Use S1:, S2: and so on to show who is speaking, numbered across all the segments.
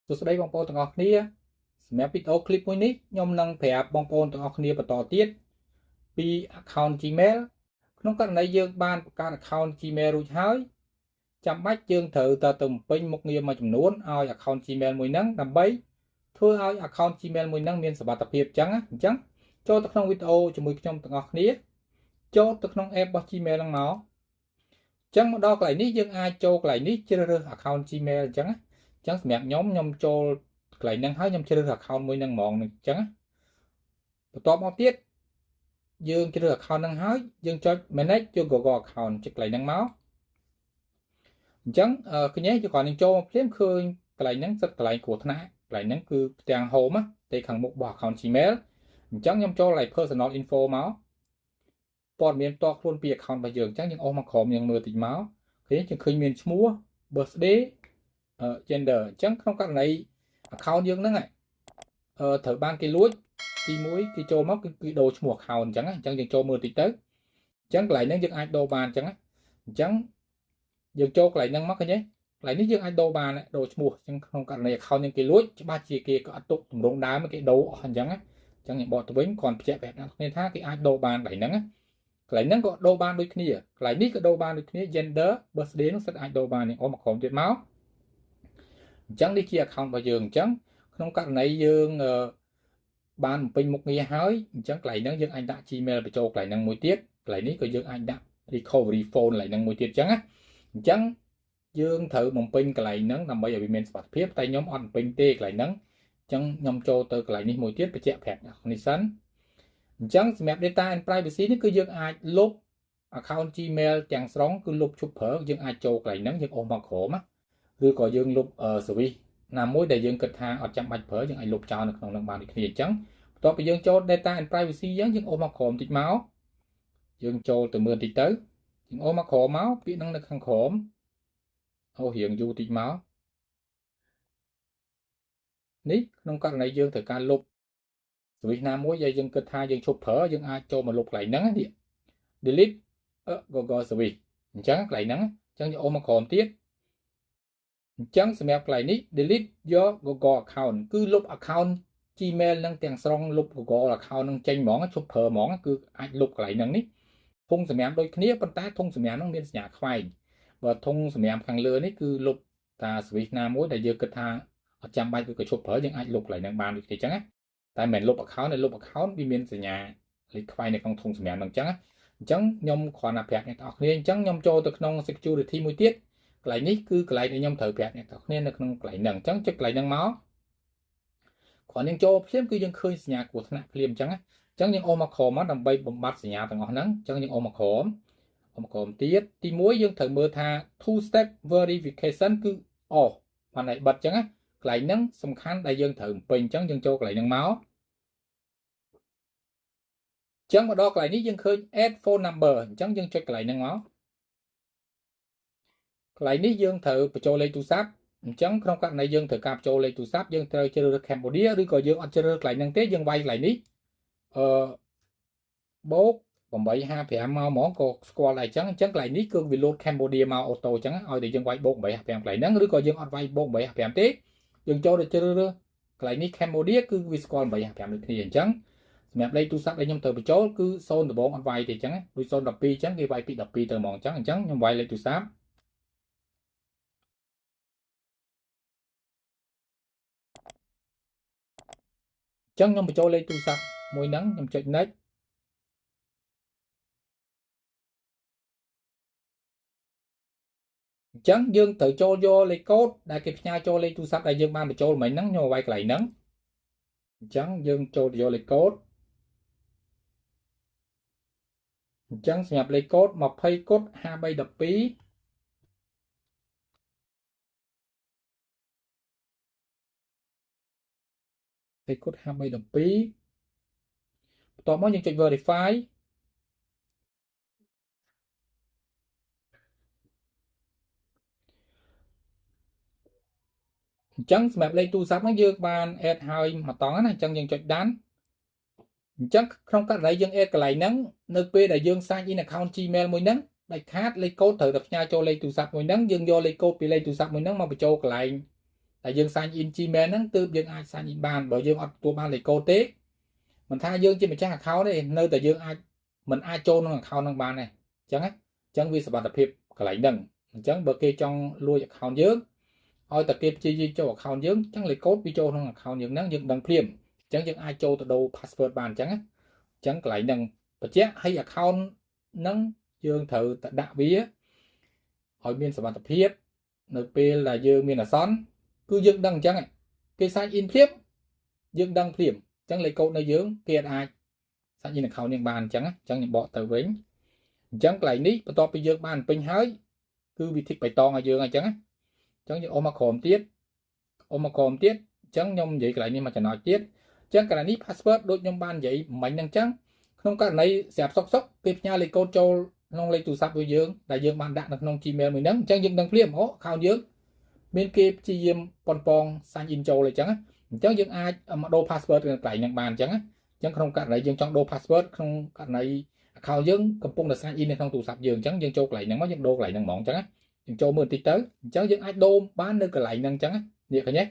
S1: សួស្តីបងប្អូនទាំងអស់គ្នាសម្រាប់វីដេអូឃ្លីបមួយនេះខ្ញុំនឹងប្រាប់បងប្អូនទាំងអស់គ្នាបន្តទៀតពី account Gmail ក្នុងករណីយើងបានបង្កើត account Gmail រួចហើយចាំបាច់យើងត្រូវតែទៅបំពេញមុខងារមួយចំនួនឲ្យ account Gmail មួយហ្នឹងដើម្បីធ្វើឲ្យ account Gmail មួយហ្នឹងមានសុវត្ថិភាពអញ្ចឹងអញ្ចឹងចូលទៅក្នុងវីដេអូជាមួយខ្ញុំទាំងអស់គ្នាចូលទៅក្នុង app របស់ Gmail ហ្នឹងមកអញ្ចឹងមកដល់កន្លែងនេះយើងអាចចូលកន្លែងនេះជ្រើសរើស account Gmail អញ្ចឹងអញ្ចឹងសម្រាប់ខ្ញុំខ្ញុំចូលកន្លែងហ្នឹងហើយខ្ញុំជ្រើសរើស account មួយហ្នឹងហ្មងអញ្ចឹងបន្ទាប់មកទៀតយើងជ្រើស account ហ្នឹងហើយយើងចុច manage យក Google account ចុចកន្លែងហ្នឹងមកអញ្ចឹងឃើញទេយើងគ្រាន់នឹងចូលមកភ្លាមឃើញកន្លែងហ្នឹងសិតកន្លែងគ្រោះថ្នាក់កន្លែងហ្នឹងគឺផ្ទាំង home ទេខាងមុខរបស់ account Gmail អញ្ចឹងខ្ញុំចូលកន្លែង personal info មកព័ត៌មានផ្ទាល់ខ្លួនពី account របស់យើងអញ្ចឹងយើងអូសមកក្រោមយើងមើលតិចមកឃើញយើងឃើញមានឈ្មោះ birthday gender អញ្ចឹងក្នុងករណី account យើងហ្នឹងត្រូវបានគេលួចទី1គេចូលមកគឺដូរឈ្មោះ account អញ្ចឹងអញ្ចឹងយើងចូលមើលតិចទៅអញ្ចឹងកន្លែងហ្នឹងយើងអាចដូរបានអញ្ចឹងអញ្ចឹងយើងចូលកន្លែងហ្នឹងមកឃើញទេកន្លែងនេះយើងអាចដូរបានដូរឈ្មោះអញ្ចឹងក្នុងករណី account យើងគេលួចច្បាស់ជាគេក៏អត់ទុកទម្រង់ដើមគេដូរអស់អញ្ចឹងអញ្ចឹងខ្ញុំបកទៅវិញគ្រាន់បញ្ជាក់ប្រាប់អ្នកគ្នាថាគេអាចដូរបានកន្លែងហ្នឹងកន្លែងហ្នឹងក៏ដូរបានដូចគ្នាកន្លែងនេះក៏ដូរបានដូចគ្នា gender birthday នោះសិតអាចដូរបាននេះអូមកក្រុមទៀតមកអញ្ចឹងនេះជា account របស់យើងអញ្ចឹងក្នុងករណីយើងបានបំពេញមុខងារហើយអញ្ចឹងកន្លែងហ្នឹងយើងអាចដាក់ Gmail បញ្ចូលកន្លែងហ្នឹងមួយទៀតកន្លែងនេះក៏យើងអាចដាក់ recovery phone កន្លែងហ្នឹងមួយទៀតអញ្ចឹងណាអញ្ចឹងយើងត្រូវបំពេញកន្លែងហ្នឹងដើម្បីឲ្យវាមានសុវត្ថិភាពតែខ្ញុំអត់បំពេញទេកន្លែងហ្នឹងអញ្ចឹងខ្ញុំចូលទៅកន្លែងនេះមួយទៀតបញ្ជាក់ប្រាប់អ្នកនេះសិនអញ្ចឹងសម្រាប់ data and privacy នេះគឺយើងអាចលុប account Gmail ទាំងស្រុងគឺលុបឈប់ប្រើយើងអាចចូលកន្លែងហ្នឹងយើងអូសមកក្រោមឬក៏យើងលុប service ណាមួយដែលយើងគិតថាអត់ចាំបាច់ប្រើយើងអាចលុបចោលនៅក្នុងនឹងបានដូចគ្នាអញ្ចឹងបន្ទាប់ពីយើងចូល data and privacy អញ្ចឹងយើងអូសមកក្រោមតិចមកយើងចូលទៅមើលតិចទៅយើងអូសមកក្រោមមកពាក្យហ្នឹងនៅខាងក្រោមអូរៀងយូរតិចមកនេះក្នុងករណីយើងត្រូវការលុប service ណាមួយដែលយើងគិតថាយើងឈប់ប្រើយើងអាចចូលមកលុបកន្លែងហ្នឹងនេះ delete Google service អញ្ចឹងកន្លែងហ្នឹងអញ្ចឹងយើងអូសមកក្រោមទៀតអញ្ចឹងសម្រាប់កន្លែងនេះ delete យក Google account គឺលុប account Gmail នឹងទាំងស្រុងលុប Google account នឹងចេញហ្មងឈប់ប្រើហ្មងគឺអាចលុបកន្លែងហ្នឹងនេះធុងសម្រាមដូចគ្នាប៉ុន្តែធុងសម្រាមហ្នឹងមានសញ្ញាខ្វែងបើធុងសម្រាមខាងលើនេះគឺលុបតា service ណាមួយដែលយើងគិតថាអត់ចាំបាច់ឬក៏ឈប់ប្រើយើងអាចលុបកន្លែងហ្នឹងបានដូចគ្នាអញ្ចឹងណាតែមិនមែនលុប account ទេលុប account វាមានសញ្ញាលេខខ្វែងនៅក្នុងធុងសម្រាមហ្នឹងអញ្ចឹងអញ្ចឹងខ្ញុំគ្រាន់តែប្រាប់អ្នកទាំងអស់គ្នាអញ្ចឹងខ្ញុំចូលទៅក្នុង security មួយទៀតកន្លែងនេះគឺកន្លែងដែលខ្ញុំត្រូវប្រាប់អ្នកទាំងគ្នានៅក្នុងកន្លែងហ្នឹងអញ្ចឹងចុចកន្លែងហ្នឹងមកគ្រាន់យើងចូលភ្លាមគឺយើងឃើញសញ្ញាគ្រោះថ្នាក់ភ្លាមអញ្ចឹងអញ្ចឹងយើងអូសមកក្រោមមកដើម្បីបំបត្តិសញ្ញាទាំងអស់ហ្នឹងអញ្ចឹងយើងអូសមកក្រោមអូសមកក្រោមទៀតទី1យើងត្រូវមើលថា two step verification គឺ off បានតែបិទអញ្ចឹងណាកន្លែងហ្នឹងសំខាន់ដែលយើងត្រូវបំពេញអញ្ចឹងយើងចូលកន្លែងហ្នឹងមកអញ្ចឹងមកដល់កន្លែងនេះយើងឃើញ add phone number អញ្ចឹងយើងចុចកន្លែងហ្នឹងមកកន្លែងនេះយើងត្រូវបញ្ចូលលេខទូរស័ព្ទអញ្ចឹងក្នុងករណីយើងត្រូវការបញ្ចូលលេខទូរស័ព្ទយើងត្រូវជ្រើសរើស Cambodia ឬក៏យើងអត់ជ្រើសរើសកន្លែងហ្នឹងទេយើងវាយកន្លែងនេះអឺបូក855មកហ្មងក៏ស្គាល់ដែរអញ្ចឹងអញ្ចឹងកន្លែងនេះគឺវាលោត Cambodia មក auto អញ្ចឹងឲ្យតែយើងវាយបូក855កន្លែងហ្នឹងឬក៏យើងអត់វាយបូក855ទេយើងចូលទៅជ្រើសរើសកន្លែងនេះ Cambodia គឺវាស្គាល់855ដូចគ្នាអញ្ចឹងសម្រាប់លេខទូរស័ព្ទដែលខ្ញុំត្រូវបញ្ចូលគឺ0ដំបូងអត់វាយទេអញ្ចឹងដូច012អញ្ចឹងគេវាយពី12ទៅហ្មងអញ្ចឹងអញ្ចឹងខ្ញុំវាយលេខទូរស័ព្ទអញ្ចឹងខ្ញុំបញ្ចូលលេខទូរស័ព្ទមួយហ្នឹងខ្ញុំចុច next អញ្ចឹងយើងត្រូវចូលយកលេខកូដដែលគេផ្ញើចូលលេខទូរស័ព្ទដែលយើងបានបញ្ចូលមិញហ្នឹងខ្ញុំវាយកន្លែងហ្នឹងអញ្ចឹងយើងចូលទៅយកលេខកូដអញ្ចឹងសម្រាប់លេខកូដ20កូដ5312លេខកូដ5312បន្ទាប់មកយើងចុច verify អញ្ចឹងសម្រាប់លេខទូរស័ព្ទហ្នឹងយើងបាន add ហើយមួយតង់ណាអញ្ចឹងយើងចុច done អញ្ចឹងក្នុងករណីយើង add កន្លែងហ្នឹងនៅពេលដែលយើង sign in account Gmail មួយហ្នឹងដាច់ខាតលេខកូដត្រូវតែផ្ញើចូលលេខទូរស័ព្ទមួយហ្នឹងយើងយកលេខកូដពីលេខទូរស័ព្ទមួយហ្នឹងមកបញ្ចូលកន្លែង ដែលយើង sign in Gmail ហ្នឹងទើបយើងអាច sign in បានបើយើងអត់ទទួលបានលេខកូដទេមិនថាយើងជាម្ចាស់ account ទេនៅតែយើងអាចមិនអាចចូលក្នុង account ហ្នឹងបានដែរអញ្ចឹងណាអញ្ចឹងវាសុវត្ថិភាពកន្លែងហ្នឹងអញ្ចឹងបើគេចង់លួច account យើងឲ្យតែគេព្យាយាមចូល account យើងអញ្ចឹងលេខកូដវាចូលក្នុង account យើងហ្នឹងយើងដឹងភ្លាមអញ្ចឹងយើងអាចចូលទៅដូរ password បានអញ្ចឹងណាអញ្ចឹងកន្លែងហ្នឹងបញ្ជាក់ឲ្យ account ហ្នឹងយើងត្រូវតែដាក់វាឲ្យមានសុវត្ថិភាពនៅពេលដែលយើងមានអាសន្នគឺយើងដឹងអញ្ចឹងគេ sign in ភ្លាមយើងដឹងភ្លាមអញ្ចឹងលេខកូដនៅយើងគេអាច sign in account យើងបានអញ្ចឹងអញ្ចឹងខ្ញុំបកទៅវិញអញ្ចឹងកន្លែងនេះបន្ទាប់ពីយើងបានពេញហើយគឺវិធីបៃតងឲ្យយើងអញ្ចឹងអញ្ចឹងយើងអូសមកក្រោមទៀតអូសមកក្រោមទៀតអញ្ចឹងខ្ញុំនិយាយកន្លែងនេះមកចំណុចទៀតអញ្ចឹងកន្លែងនេះ password ដូចខ្ញុំបាននិយាយមិញហ្នឹងអញ្ចឹងក្នុងករណីស្រាប់សុកសុកគេផ្ញើលេខកូដចូលក្នុងលេខទូរស័ព្ទរបស់យើងដែលយើងបានដាក់នៅក្នុង Gmail មួយហ្នឹងអញ្ចឹងយើងដឹងភ្លាមអូ account យើងមានគេព្យាយាមប៉ុនប៉ង sign in ចូលអញ្ចឹងអញ្ចឹងយើងអាចមកដូរ password នៅកន្លែងហ្នឹងបានអញ្ចឹងអញ្ចឹងក្នុងករណីយើងចង់ដូរ password ក្នុងករណី account យើងកំពុងតែ sign in នៅក្នុងទូរស័ព្ទយើងអញ្ចឹងយើងចូលកន្លែងហ្នឹងមកយើងដូរកន្លែងហ្នឹងហ្មងអញ្ចឹងយើងចូលមើលបន្តិចទៅអញ្ចឹងយើងអាចដូរបាននៅកន្លែងហ្នឹងអញ្ចឹងនេះឃើញទេ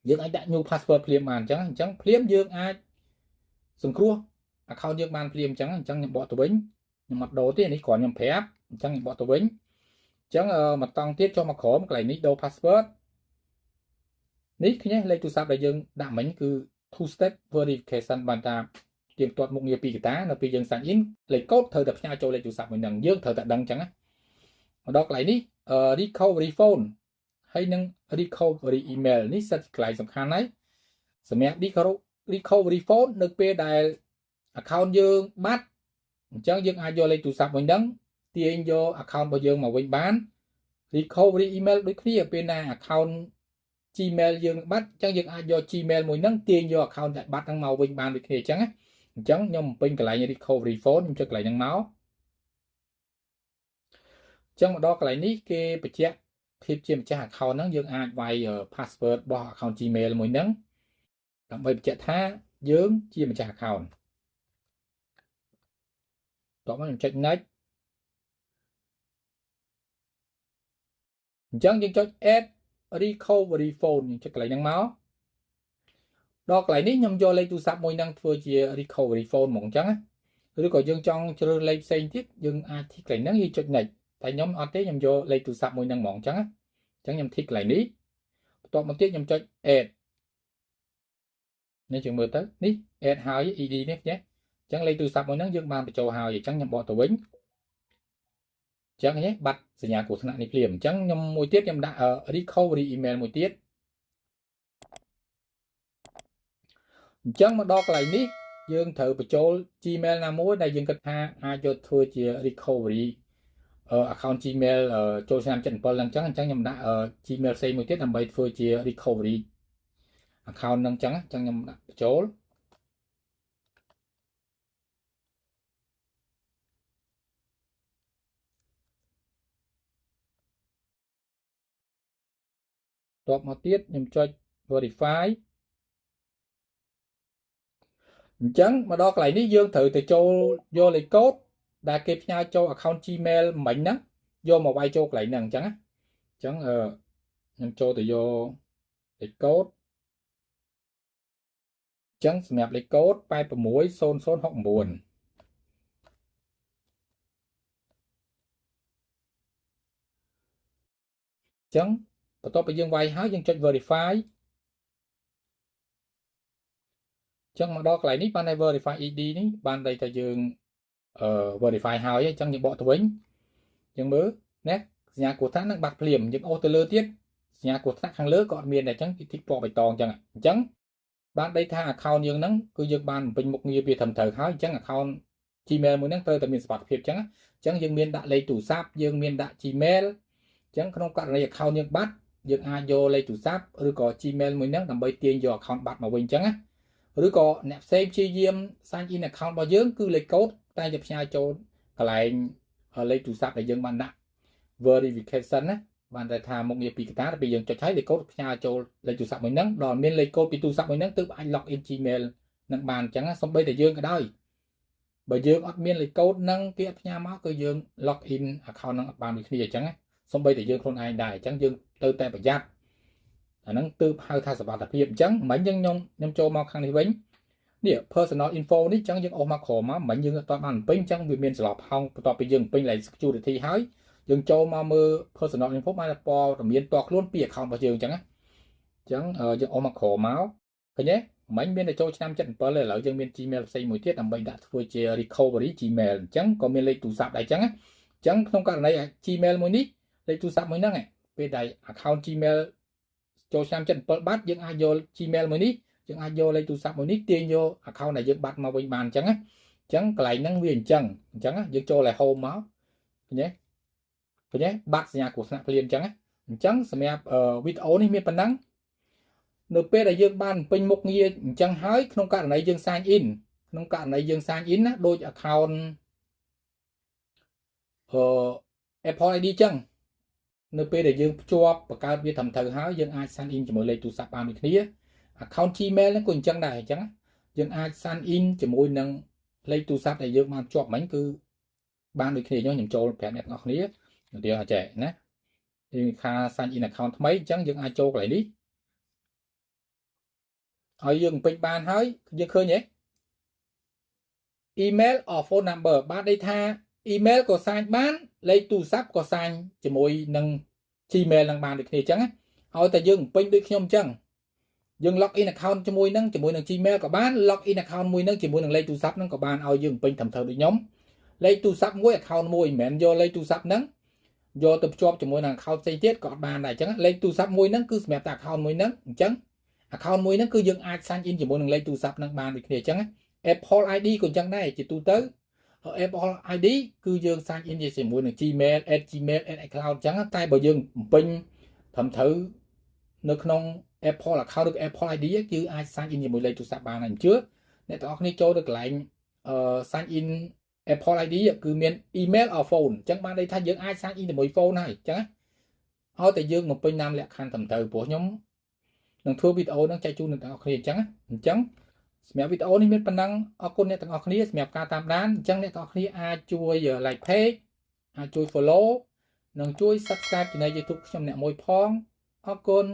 S1: យើងអាចដាក់ new password ភ្លាមបានអញ្ចឹងអញ្ចឹងភ្លាមយើងអាចសង្គ្រោះ account យើងបានភ្លាមអញ្ចឹងអញ្ចឹងខ្ញុំបកទៅវិញខ្ញុំអត់ដូរទេនេះគ្រាន់ខ្ញុំប្រាប់អញ្ចឹងខ្ញុំបកទៅវិញអញ្ចឹងមកតង់ទៀតចុះមកក្រោមកន្លែងនេះដូរ password នេះឃើញលេខទូរស័ព្ទដែលយើងដាក់មិញគឺ two step verification បានថាទៀងទាត់មុខងារពីរកតានៅពេលយើង sign in លេខកូដត្រូវតែផ្ញើចូលលេខទូរស័ព្ទមួយហ្នឹងយើងត្រូវតែដឹងអញ្ចឹងណាមកដល់កន្លែងនេះ recovery phone ហើយនិង recovery email នេះសិតកន្លែងសំខាន់ហើយសម្រាប់ recovery phone នៅពេលដែល account យើងបាត់អញ្ចឹងយើងអាចយកលេខទូរស័ព្ទមួយហ្នឹងទាញយក account របស់យើងមកវិញបាន recovery email ដូចគ្នាពេលណា account Gmail យើងបាត់អញ្ចឹងយើងអាចយក Gmail មួយហ្នឹងទាញយក account ដែលបាត់ហ្នឹងមកវិញបានដូចគ្នាអញ្ចឹងណាអញ្ចឹងខ្ញុំបំពេញកន្លែង recovery phone ខ្ញុំចុចកន្លែងហ្នឹងមកអញ្ចឹងមកដល់កន្លែងនេះគេបញ្ជាក់ភាពជាម្ចាស់ account ហ្នឹងយើងអាចវាយ password របស់ account Gmail មួយហ្នឹងដើម្បីបញ្ជាក់ថាយើងជាម្ចាស់ account តោះមកខ្ញុំចុច next អញ្ចឹងយើងចុច add recovery phone យើងចុចកន្លែងហ្នឹងមកដល់កន្លែងនេះខ្ញុំយកលេខទូរស័ព្ទមួយហ្នឹងធ្វើជា recovery phone ហ្មងអញ្ចឹងឬក៏យើងចង់ជ្រើសលេខផ្សេងទៀតយើងអាចធីកន្លែងហ្នឹងយើងចុច next តែខ្ញុំអត់ទេខ្ញុំយកលេខទូរស័ព្ទមួយហ្នឹងហ្មងអញ្ចឹងអញ្ចឹងខ្ញុំធីកកន្លែងនេះបន្ទាប់មកទៀតខ្ញុំចុច add នេះយើងមើលទៅនេះ add ហើយ ed នេះចេះអញ្ចឹងលេខទូរស័ព្ទមួយហ្នឹងយើងបានបញ្ចូលហើយអញ្ចឹងខ្ញុំបកទៅវិញអញ្ចឹងនេះបាត់សញ្ញាគ្រោះថ្នាក់នេះភ្លាមអញ្ចឹងខ្ញុំមួយទៀតខ្ញុំដាក់ recovery email មួយទៀតអញ្ចឹងមកដល់កន្លែងនេះយើងត្រូវបញ្ចូល Gmail ណាមួយដែលយើងគិតថាអាចយកធ្វើជា recovery account Gmail ចូលឆ្នាំ77ហ្នឹងអញ្ចឹងអញ្ចឹងខ្ញុំដាក់ Gmail ផ្សេងមួយទៀតដើម្បីធ្វើជា recovery account ហ្នឹងអញ្ចឹងអញ្ចឹងខ្ញុំដាក់បញ្ចូលតបមកទៀតខ្ញុំចុច verify អញ្ចឹងមកដល់កន្លែងនេះយើងត្រូវទៅចូលយកលេខកូដដែលគេផ្ញើចូល account Gmail មិញហ្នឹងយកមកវាយចូលកន្លែងហ្នឹងអញ្ចឹងណាអញ្ចឹងខ្ញុំចូលទៅយកលេខកូដអញ្ចឹងសម្រាប់លេខកូដ860069អញ្ចឹងបន្ទាប់ពីយើងវាយហើយយើងចុច verify អញ្ចឹងមកដល់កន្លែងនេះបានតែ verify ed នេះបានតែយើង verify ហើយអញ្ចឹងយើងបកទៅវិញយើងមើលណាសញ្ញាគ្រោះថ្នាក់នឹងបាត់ភ្លាមយើងអូសទៅលើទៀតសញ្ញាគ្រោះថ្នាក់ខាងលើក៏អត់មានដែរអញ្ចឹងគេធីកពណ៌បៃតងអញ្ចឹងអញ្ចឹងបានដីថា account យើងហ្នឹងគឺយើងបានបំពេញមុខងារវាត្រឹមត្រូវហើយអញ្ចឹង account Gmail មួយហ្នឹងត្រូវតែមានសុវត្ថិភាពអញ្ចឹងអញ្ចឹងយើងមានដាក់លេខទូរស័ព្ទយើងមានដាក់ Gmail អញ្ចឹងក្នុងករណី account យើងបាត់យើងអាចយកលេខទូរស័ព្ទឬក៏ Gmail មួយហ្នឹងដើម្បីទាញយក account បាត់មកវិញអញ្ចឹងណាឬក៏អ្នកផ្សេងព្យាយាម sign in account របស់យើងគឺលេខកូដតែจะផ្ញើចូលកន្លែងលេខទូរស័ព្ទដែលយើងបានដាក់ verification ណាបានតែថាមុខងារពីរកតាពេលយើងចុចហើយលេខកូដផ្ញើចូលលេខទូរស័ព្ទមួយហ្នឹងដល់មានលេខកូដពីទូរស័ព្ទមួយហ្នឹងទើបអាច log in Gmail នឹងបានអញ្ចឹងសូម្បីតែយើងក៏ដោយបើយើងអត់មានលេខកូដហ្នឹងគេអត់ផ្ញើមកគឺយើង log in account ហ្នឹងអត់បានដូចគ្នាអញ្ចឹងសូម្បីតែយើងខ្លួនឯងដែរអញ្ចឹងយើងទៅតែប្រយ័ត្ន អាហ្នឹងទើបហៅថាសុវត្ថិភាពអញ្ចឹងមិញយើងខ្ញុំចូលមកខាងនេះវិញនេះ personal info នេះអញ្ចឹងយើងអូសមកក្រោមមកមិញយើងអត់បានពេញអញ្ចឹងវាមានចន្លោះផោងបន្ទាប់ពីយើងពេញឡើង security ហើយយើងចូលមកមើល personal info បានព័ត៌មានផ្ទាល់ខ្លួនពី account របស់យើងអញ្ចឹងណាអញ្ចឹងយើងអូសមកក្រោមមកឃើញទេមិញមានតែចូលឆ្នាំ77ឥឡូវយើងមាន Gmail ផ្សេងមួយទៀតដើម្បីដាក់ធ្វើជា recovery Gmail អញ្ចឹងក៏មានលេខទូរស័ព្ទដែរអញ្ចឹងណាអញ្ចឹងក្នុងករណី Gmail មួយនេះលេខទូរស័ព្ទមួយហ្នឹងពេលដែល account Gmail ចូលឆ្នាំ77បាត់យើងអាចយក Gmail មួយនេះយើងអាចយកលេខទូរស័ព្ទមួយនេះទាញយក account ដែលយើងបាត់មកវិញបានអញ្ចឹងណាអញ្ចឹងកន្លែងហ្នឹងវាអញ្ចឹងអញ្ចឹងយើងចូលឲ្យ home មកឃើញទេឃើញទេបាត់សញ្ញាគ្រោះថ្នាក់ភ្លាមអញ្ចឹងណាអញ្ចឹងសម្រាប់វីដេអូនេះមានប៉ុណ្ណឹងនៅពេលដែលយើងបានពេញមុខងារអញ្ចឹងហើយក្នុងករណីយើង sign in ក្នុងករណីយើង sign in ណាដូច account Apple ID អញ្ចឹងនៅពេលដែលយើងភ្ជាប់បង្កើតវាត្រឹមត្រូវហើយយើងអាច sign in ជាមួយលេខទូរស័ព្ទបានដូចគ្នា account Gmail ហ្នឹងក៏អញ្ចឹងដែរអញ្ចឹងយើងអាច sign in ជាមួយនឹងលេខទូរស័ព្ទដែលយើងបានភ្ជាប់មិញគឺបានដូចគ្នាខ្ញុំចូលប្រាប់អ្នកទាំងអស់គ្នាឧទាហរណ៍ចេះណាយើងខា sign in account ថ្មីអញ្ចឹងយើងអាចចូលកន្លែងនេះហើយយើងពេញបានហើយយើងឃើញទេ email or phone number បានន័យថា email ក៏ sign បានលេខទូរស័ព្ទក៏ sign ជាមួយនឹង Gmail នឹងបានដូចគ្នាអញ្ចឹងឲ្យតែយើងពេញដូចខ្ញុំអញ្ចឹងយើង log in account ជាមួយនឹង Gmail ក៏បាន log in account មួយនឹងជាមួយនឹងលេខទូរស័ព្ទហ្នឹងក៏បានឲ្យយើងពេញត្រឹមត្រូវដូចខ្ញុំលេខទូរស័ព្ទមួយ account មួយមិនមែនយកលេខទូរស័ព្ទហ្នឹងយកទៅភ្ជាប់ជាមួយនឹង account ផ្សេងទៀតក៏អត់បានដែរអញ្ចឹងលេខទូរស័ព្ទមួយហ្នឹងគឺសម្រាប់តែ account មួយហ្នឹងអញ្ចឹង account មួយហ្នឹងគឺយើងអាច sign in ជាមួយនឹងលេខទូរស័ព្ទហ្នឹងបានដូចគ្នាអញ្ចឹង Apple ID ក៏អញ្ចឹងដែរជាទូទៅ Apple ID គឺយើង sign in ជាមួយនឹង Gmail @gmail @iCloud អញ្ចឹងតែបើយើងបំពេញត្រឹមត្រូវនៅក្នុង Apple account ឬ Apple ID គឺអាច sign in ជាមួយលេខទូរស័ព្ទបានហើយជឿអ្នកទាំងអស់គ្នាចូលទៅកន្លែង sign in Apple ID គឺមាន email or phone អញ្ចឹងបានន័យថាយើងអាច sign in ជាមួយ phone ហើយអញ្ចឹងឲ្យតែយើងបំពេញតាមលក្ខខណ្ឌត្រឹមត្រូវព្រោះខ្ញុំនឹងធ្វើវីដេអូហ្នឹងចែកជូនអ្នកទាំងអស់គ្នាអញ្ចឹងអញ្ចឹងសម្រាប់វីដេអូនេះមានប៉ុណ្ណឹងអរគុណអ្នកទាំងអស់គ្នាសម្រាប់ការតាមដានអញ្ចឹងអ្នកទាំងអស់គ្នាអាចជួយ like page អាចជួយ follow និងជួយ subscribe channel YouTube ខ្ញុំអ្នកមួយផងអរគុណ។